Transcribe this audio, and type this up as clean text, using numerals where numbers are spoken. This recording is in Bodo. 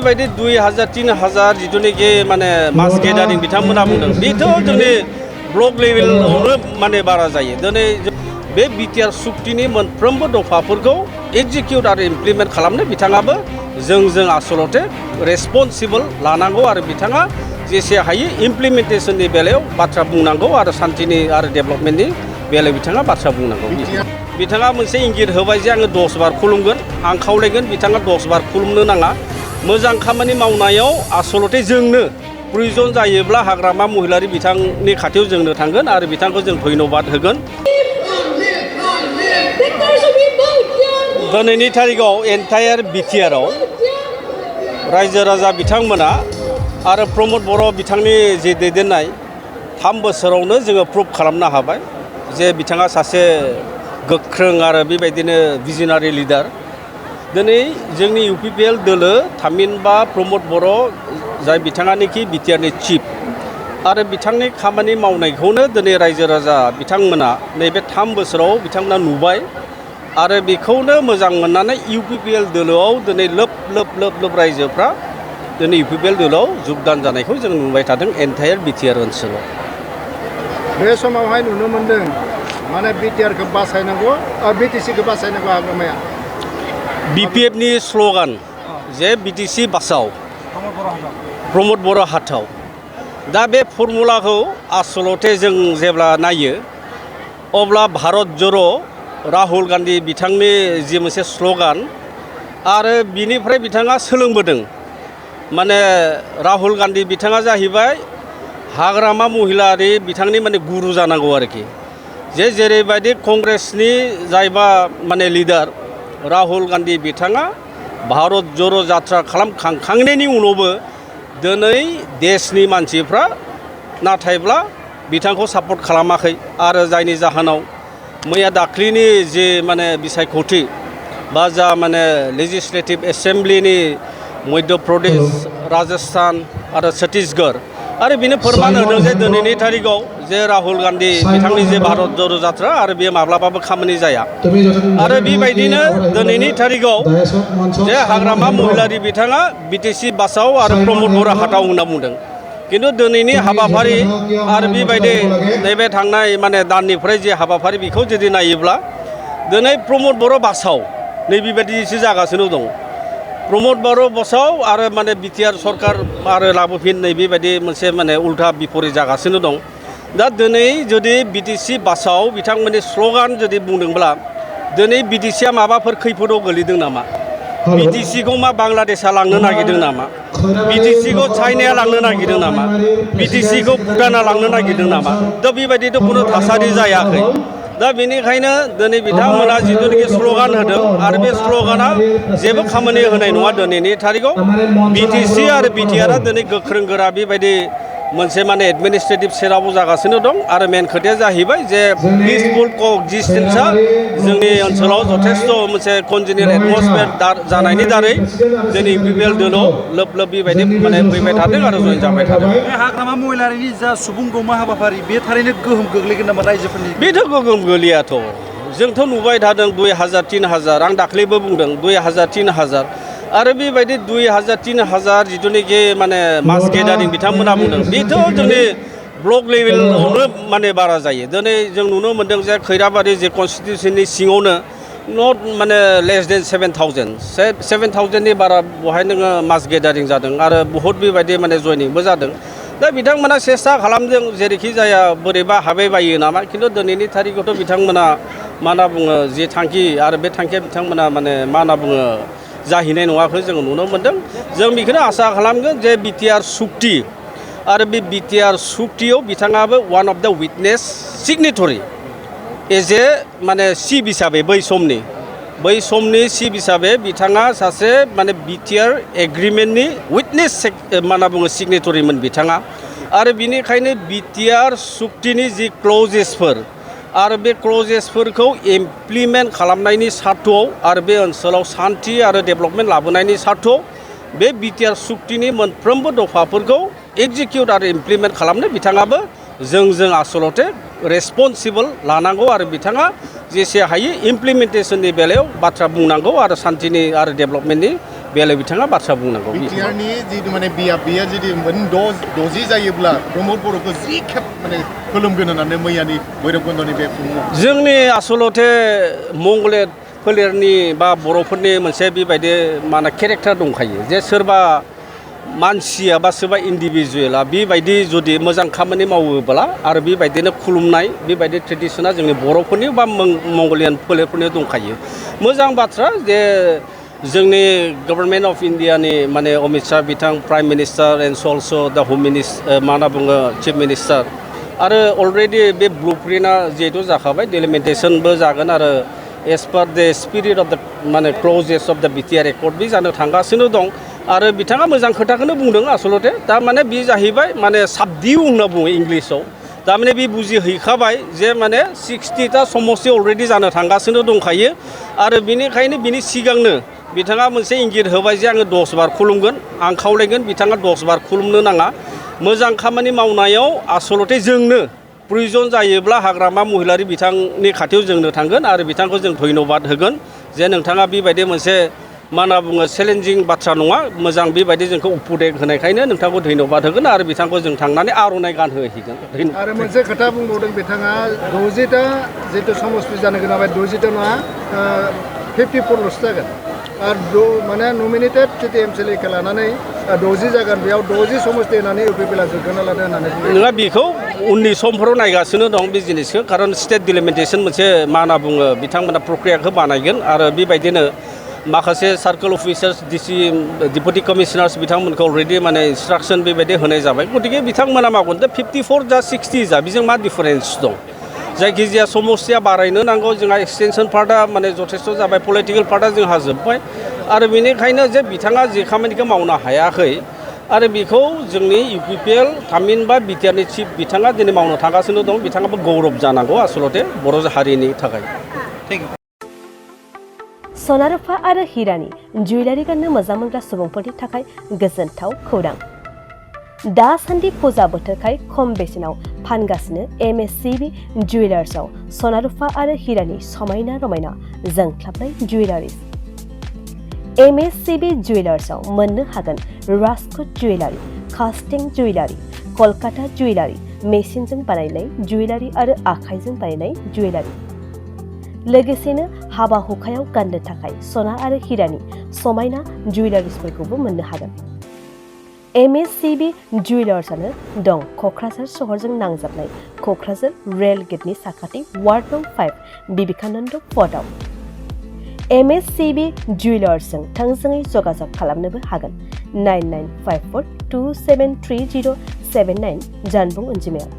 बेबायदि 2000-3000 जिथुनिखि माने मास गेदारिं बिथांमोना बुंदों बेथ' जोंनि ब्लक लेभेलावनो माने बारा जायो। दिनै बे बिटिआर सुक्तिनि मोनफ्रोमबो दफाफोरखौ एग्जिकिउट आरो इमप्लिमेन्ट खालामनो बिथाङाबो जों आसलते रेसपन्सिबल लानांगौ आरो बिथाङा जेसे हायो इमप्लिमेन्टेसननि बेलायाव बाथ्रा बुंनांगौ आरो शान्तिनि आरो डेभेलपमेन्टनि बेलायाव बिथाङा बाथ्रा बुंनांगौ। बिथाङा मोनसे इंगित होबाय जे आङो 10 बार खुलुमगोन, आं खावलायगोन बिथाङा 10 बार खुलुमनो नाङा। मोजां खामानि मावनायाव आसलते जोंनो प्रयोजन जायोब्ला हाग्रामा महिलारि बिथांनि खाथियाव जोंनो थांगोन आरो बिथांखौ जों धन्यबाद होगोन। दिनैनि तारिखाव एन्टायार बिटिआरआव रायजो राजा बिथांमोना आरो प्रमद बर' बिथांनि जे दैदेननाय 3 बोसोरावनो जोङो प्रुभ खालामनो हाबाय जे बिथाङा सासे गोख्रों आरो बेबायदिनो भिजनारि लिडार। दिनै जोंनि इउपिपिएल दोलो थामहिनबा प्रमद बर' जाय बिथाङानोखि बिटिआरनि चिफ आरो बिथांनि खामानि मावनायखौनो दिनै रायजो राजा बिथांमोना नैबे 3 बोसोराव बिथांमोना नुबाय आरो बेखौनो मोजां मोननानै इउपिपिएल दोलोआव दिनै लोब रायजोफ्रा दिनै इउपिपिएल दोलोआव जगदान जानायखौ जों नुबाय थादों एन्टायार बिटिआर ओनसोलाव। बे समावहाय नुनो मोनदों माने बिटिआरखौ बासायनांगौ आरो बिटिसिखौ बासायनांगौ हाग्रामाया। बिपिएफनि स्ल'गान जे बिटिसि बासाव प्रमद बर' हाथाव। दा बे फर्मुलाखौ आसलते जों जेब्ला नायो अब्ला भारत ज'र' राहुल गान्धी बिथांनि जि मोनसे स्ल'गान आरो बिनिफ्राय बिथाङा सोलोंबोदों। माने राहुल गान्धी बिथाङा जाहैबाय हाग्रामा महिलारि बिथांनि माने गुरु जानांगौ आरोखि। जेरैबायदि कंग्रेसनि जायबा माने लिडार राहुल गान्धी बिथाङा भारत ज'र' जात्रा खालामखांनायनि उनावबो दिनै देशनि मानसिफ्रा नाथायब्ला बिथांखौ सापर्ट खालामाखै आरो जायनि जाहोनाव मैया दाख्लिनि जे माने बिसायख'थि बा जा माने लेजिस्लेटिभ एसेम्ब्लिनि मध्य प्रदेश राजस्थान आरो छत्तीसगढ़ आरो बेनो फोरमान होदों जे दिनैनि तारिखाव जे राहुल गान्धी बिथांनि जे भारत ज'र' जात्रा आरो बेयो माब्लाबाबो खामानि जाया। आरो बेबायदिनो दिनैनि तारिखाव जे हाग्रामा महिलारि बिथाङा बिटिसि बासाव आरो प्रमद बर' हाथाव होनना बुंदों। किन्तु दिनैनि हाबाफारि आरो बेबायदि नैबे थांनाय माने दाननिफ्राय जे हाबाफारि बेखौ जुदि नायोब्ला दिनै प्रमद बर' बासाव नैबेबायदिसो जागासिनो दं। प्रमद बर' बासाव आरो माने बिटिआर सरकार आरो लाबोफिन बेबायदि मोनसे माने उल्था बिपरित जागासिनो दं। दा दिनै जुदि बिटिसि बासाव बिथांमोननि स्ल'गान जुदि बुंदोंब्ला दिनै बिटिसिआ माबाफोर खैफोदाव गोलैदों नामा? बिटिसिखौ मा बांलादेशआ लांनो नागिरदों नामा? बिटिसिखौ चाइनाया लांनो नागिरदों नामा? बिटिसिखौ भुटाना लांनो नागिरदों नामा? दा बेबायदिथ' खुनु थासारि जायाखै। दा बेनिखायनो दिनै बिथांमोना जिथुनिखि स्ल'गान होदों आरो बे स्ल'गाना जेबो खामानि होनाय नङा दिनैनि तारिखाव। बिटिसि आरो बिटिआरआ दिनै गोख्रों गोरा बेबायदि मोनसे माने एडमिनिस्ट्रेटिभ सेटआप जागासिनो दं आरो मेन खोथाया जाहैबाय जे पिसफुल क'एक्जिस्टेन्सआ जोंनि ओनसोलाव जथेस्थ' मोनसे कन्जिनियेल एटमस्फेयार जानायनि दारै दिनै इउपिपिएल दोलोआव लोब बेबायदि माने फैबाय थादों आरो जइन जाबाय थादों। बे हाग्रामा महिलारिनि जा सुबुं गौमा हाबाफारि बे थारैनो गोहोम गोग्लैगोन नामा रायजोफोरनि? बेथ' गोहोम गोलैयाथ'। जोंथ' नुबाय थादों 2000-3000 आं दाख्लैबो बुंदों 2000-3000 आरो बेबायदि 2000-3000 जिथुनिखि माने मास गेदारिं बिथांमोना बुंदों बेथ' जोंनि ब्लक लेभेलावनो माने बारा जायो। दिनै जों नुनो मोनदों जे खैराबारि जे कनस्टिटिउसननि सिङावनो नट माने लेस देन 7000 बारा बहाय नोङो मास गेदारिं जादों आरो बहुद बेबायदि माने जयनिंबो जादों। दा बिथांमोना सेस्था खालामदों जेरैखि जाया बोरैबा हाबायबायो नामा खिन्थु दिनैनि तारिखावथ' बिथांमोना मा होनना बुङो जे थांखि आरो बे थांखिया बिथांमोना माने मा होनना बुङो जाहैनाय नङाखौ जोङो नुनो मोनदों। जों बेखौनो आसा खालामगोन जे बिटिआर सुक्ति आरो बे बिटिआर सुक्तियाव बिथाङाबो वान अफ द विटनेस सिगनेटरि एज ए माने चिफ हिसाबै बै समनि चिफ हिसाबै बिथाङा सासे माने बिटिआर एग्रिमेन्टनि विटनेस मा होनना बुङो सिगनेटरिमोन बिथाङा आरो बिनिखायनो बिटिआर सुक्तिनि जि क्लजेसफोर आरो बे क्लजेसफोरखौ इमप्लिमेन्ट खालामनायनि सार्थआव आरो बे ओनसोलाव शान्ति आरो डेभेलपमेन्ट लाबोनायनि सार्थआव बे बिटिआर सुक्तिनि मोनफ्रोमबो दफाफोरखौ एग्जिकिउट आरो इमप्लिमेन्ट खालामनो बिथाङाबो जों आसलते रेसपन्सिबल लानांगौ आरो बिथाङा जेसे हायो इमप्लिमेन्टेसननि बेलायाव बाथ्रा बुंनांगौ आरो शान्तिनि आरो डेभेलपमेन्टनि बेलाय बिथाङा बाथ्रा बुंनांगौ बिटिआरनि जितु माने बिया जुदि 60 जायोब्ला प्रमद बर'खौ जि खेब माने खुलुमगोन होननानै मैयानि भैरबकुन्दनि बे जोंनि आसलते मंगलेट फोलेरनि बा बर'फोरनि मोनसे बेबायदि माने केरेक्टार दंखायो जे सोरबा मानसिया बा सोरबा इन्डिभिजुवेला बेबायदि जुदि मोजां खामानि मावोब्ला आरो बेबायदिनो खुलुमनाय बेबायदि ट्रेडिसना जोंनि बर'फोरनि बा मंगलियान फोलेरफोरनि दंखायो मोजां बाथ्रा जे जोंनि गभर्नमेन्ट अफ इन्डियानि माने अमित शाह बिथां प्राइम मिनिस्टार एन्ड अलस' दा होम मिनिस्टार मा होनना बुङो चिफ मिनिस्टार आरो अलरेडि बे ब्लुप्रिन्टआ जिहेतु जाखाबाय डेलिमिटेसनबो जागोन आरो एज पार द स्पिरिट अफ द माने क्लजेस अफ द बिटिआर एकर्ड बे जानो थांगासिनो दं आरो बिथाङा मोजां खोथाखौनो बुंदों आसलते थारमाने बे जाहैबाय माने साबडिउ होनना बुङो इंलिसाव थारमाने बे बुजिहैखाबाय जे माने 60टा समस्ति अलरेडि जानो थांगासिनो दंखायो आरो बेनिखायनो बिनि सिगांनो बिथाङा मोनसे इंगित होबाय जे आङो 10 बार खुलुमगोन आं खावलायगोन बिथाङा 10 बार खुलुमनो नाङा मोजां खामानि मावनायाव आसलते जोंनो प्रयोजन जायोब्ला हाग्रामा महिलारि बिथांनि खाथियाव जोंनो थांगोन आरो बिथांखौ जों धन्यबाद होगोन जे नोंथाङा बेबायदि मोनसे मा होनना बुङो चेलेन्जिं बाथ्रा नङा मोजां बेबायदि जोंखौ उपदेश होनायखायनो नोंथांखौ धन्यबाद होगोन आरो बिथांखौ जों थांनानै आर'नाइ गानहोहैगोन आरो मोनसे खोथा बुंबावदों बिथाङा 60टा जितु समस्ति जानो गोनां 60टा नङा 54ल'सो जागोन आरो माने नमिनेटेड जितु एमसिएलएखौ लानानै 60 जागोन बेयाव 60 समस्ति होनानै इउपिपिएलआ जोबगोना लादों होननानै नङा बेखौ उननि समफोराव नायगासिनो दं बे जिनिसखौ खारन स्टेट डिलिमिटेसन मोनसे मा होनना बुङो बिथांमोना प्रक्रियाखौ बानायगोन आरो बेबायदिनो माखासे सार्कोल अफिसार्स डिसि डिपुटि कमिशनार्स बिथांमोनखौ अलरेडि माने इन्सट्राक्सन बेबायदि होनाय जाबाय गतिके बिथांमोना मावगोन दा 54 जा 60 जा बेजों मा डिफारेन्स दं जायखिजाया समस्या बारायनो नांगौ जोंहा एक्सटेनसन पार्टआ माने जथेस्थ जाबाय पलिटिकेल पार्टआ जोंहा जोब्बाय आरो बेनिखायनो जे बिथाङा जे खामानिखौ मावनो हायाखै आरो बेखौ जोंनि इउपिपिएल थामहिनबा बिटिआरनि चिफ बिथाङा दिनै मावनो थांगासिनो दं बिथाङाबो गौरब जानांगौ आसलते बर' हारिनि थाखाय थेंक इउ सना रुफा आरो हिरानि जुवेलारि गाननो मोजां मोनग्रा सुबुंफोरनि थाखाय गोजोनथाव खौरां दासान्दि फुजा बोथोरखाय खम बेसेनाव फानगासिनो एमएससिबि जुवेलार्सआव सना रुफा आरो हिरानि समायना रमायना जोंख्लाबनाय जुवेलारिज एमएससिबि जुवेलार्सआव मोननो हागोन राजकोट जुवेलारि कास्टिं जुवेलारि कलकाता जुवेलारि मेसिनजों बानायनाय जुवेलारि आरो आखाइजों बानायनाय जुवेलारि लोगोसेनो हाबा हुखायाव गाननो थाखाय सना आरो हिरानि समायना जुवेलारिसफोरखौबो मोननो हागोन एमएससिबि जुवेलार्सआनो दं क'क्राझार सहरजों नांजाबनाय क'क्राझार रेल गेटनि साखाथि वार्ड नं 5 बिबेकानन्द पथआव एमएससिबि जुवेलार्सजों थोंजोङै जगाजग खालामनोबो हागोन 9954273079 जानबुं अनजिमायाव